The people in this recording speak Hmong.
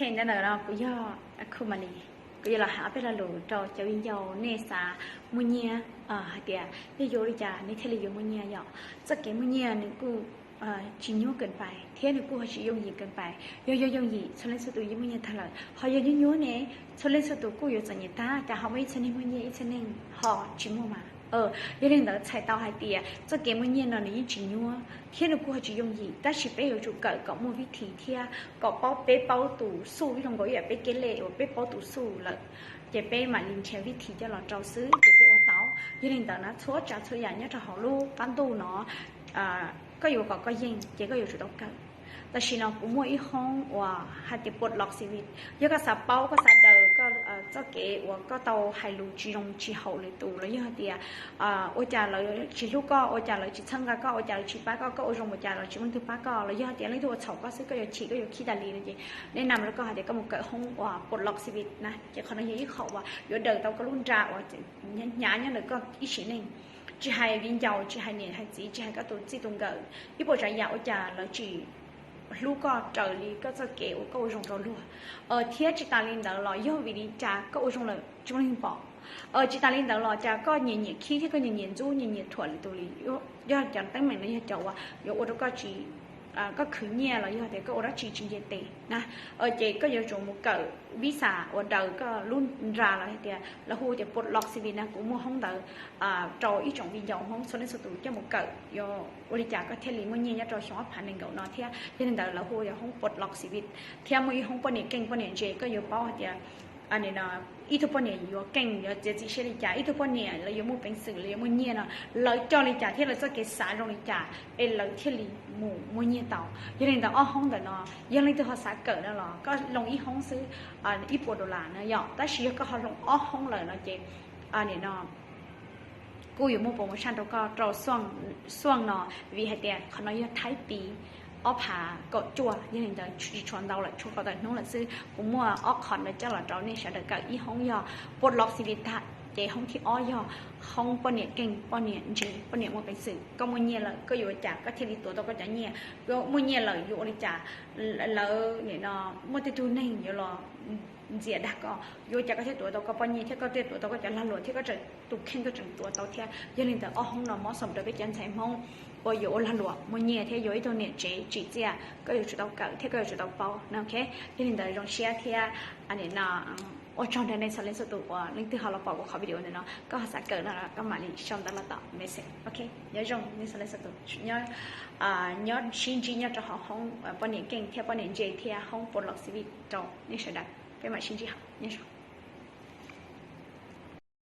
Ntawm no kuv yog Khu Malis, kuv yuav los hais ob peb lo lus rau cov viv ncaus nej xav muaj nyiaj, hais tias yog yuav ua li cas nej thiaj li yuav muaj nyiaj yom. Txoj kev muaj nyiaj nws kuj tsis nyuaj kees pais thiab nws kuj ho tsis yooj yim kees pais. Yog yog yooj yim txhua leej txhua tus yeej muaj nyiaj tag lawm, ho yog nyuaj nyuaj ne, txhua leej txhua tus kuj yuav txom nyem tag, cas ho muaj ib txhia neeg muaj nyiaj ib txhia neeg ho tsis muaj mas. Yog li ntawd txhais tau hais tias txoj kev muaj nyiaj no nws yeej tsis nyuaj thiab nws kuj ho tsis yooj yim, tab sis peb yuav tsum kawm kom muaj vib thim thiab kom paub, peb paub tus xuj ib zoo nkaus ib yam peb kev lej uas peb paub tus xuj lawm, ces peb mam li nrhiav vib thim coj los rau xwb ces peb ua tau. Yog li ntawd na txhua tsav txhua yam nyob rau hauv lub qab ntuj no koj yuav kom koj yeej ces koj yuav tsum tau kawm. Tam sim no kuv muaj ib hoob uas hais tias pos lok xi vi. Yog koj xav paub, koj xav daws koj txoj kev uas koj tau hais lus tsis zoo tsis haum lwm tus los yog hais tias ua cas lawv tsis hlub koj, ua cas lawv tsis txhawb nqa koj, ua cas lawv tsis pab koj, koj ua zoo ua cas los tsis muaj leej twg pab koj, los yog hais tias leej twg ua txhaum koj xwb koj yuav chim koj yuav khib tas li no ces nej nam rau koj hais tias koj mus kawm hoob uas pos lok xi vi na, ces qhov no yog ib qho uas yuav daws tau koj lub nra uas hnyav nyob ntawm koj ib sim neej. Tsis hais viv ncaus, tsis hais niam hais txiv, tsis hais koj tus txij tus nkawm, ib puas tsav yam ua cas lawv tsis hlub koj raws li koj txoj kev uas koj ua zoo rau luag. Thiab tsis tas li ntawd los yog vim li cas koj ua zoo lawm tsis muaj leej twg pom. Tsis tas li ntawd los cas koj nyiam nyiam khib thiab koj nyiam nyiam ntxub nyiam nyiam thuam lwm tus li. Yog cov teeb meem no yog cov uas yuav ua rau koj tsis, koj khwv nyiaj los yog tias koj ua dab tsi tsis nce tes na, ces koj yuav tsum mus kawm vib xas uas daws koj lub nra los hais tias lawv hu tias pos lok xi vi na. Kuv muaj hoob ntawd rau ib tsoom viv ncaus Hmoob txhua leej txhua tus coj mus kawm yuav ua li cas koj thiaj li muaj nyiaj nyob rau xyoo ob phav nees nkaum no thiab. Yog li ntawd lawv hu yog hoob pos lok xi vi. Thiab muaj ib hoob poj niam keej poj niam ntse, koj yuav paub hais tias ib tug poj niam yuav keej yuav txiav txim siab li cas, ib tug poj niam lawv yuav muaj peev xwm, lawv yuav muaj nyiaj no, lawv coj li cas thiab lawv txoj kev xav zoo li cas es lawv thiaj li mus muaj nyiaj tau. Yog li ntawd ob hoob ntawm no yog leej twg ho xav kawm no los koj loo ib hoob xwb ib puas dollar na yom, tab sis yog koj ho loo ob hoob lawm no ces nim no kuj yuav muaj promotion rau koj rau xuaj no, vim hais tias qhov no yog thaib pis ob phav kaum cuaj, yog li ntawd tsis tshuav ntau lawm, tshuav kaum tawm hnub lawm xwb. Kuv muaj ob qho ntawd coj los rau nej sawv daws kawm, ib hoob yog pos lok xi vi tag, ces hoob thib ob yog hoob poj niam keej poj niam ntse poj niam muaj peev xwm. Koj muaj nyiaj lawm koj yuav ua cas koj thiaj li tuav tau koj cov nyiaj? Koj muaj nyiaj lawm yuav ua li cas? Lawv nim no muaj tej tug neeg yuav los ntxias dag koj, yuav ua cas koj thiaj tuav tau koj poj nyiaj thiab koj thiaj tuav tau koj cov lag luam thiab koj tseem tus kheej koj tseem tuav tau thiab. Yog li ntawd ob hoob no mob xoom rau peb cov ntxhais Hmoob uas yuav ua lag luam muaj nyiaj thiab yuav ib tug niam tsev tsim txiaj, koj yuav tsum tau kawm thiab koj yuav tsum tau paub no. Yog li ntawd zoo siab thiab nim no ua tsaug ntawm nej txhua leej txhua tus uas leej twg ho los pom kuv qhov video ntawm no, koj ho xav kawm no los koj mam li sau ntawv los tom message. Ok, nyob zoo nej txhua leej txhua tus, nyob sib ntsib nyob rau hauv hoob poj niam keej thiab poj niam ntse thiab hoob pos lok xi vi rau nej sawv daws, peb mam sib ntsib hauv, nyob zoo.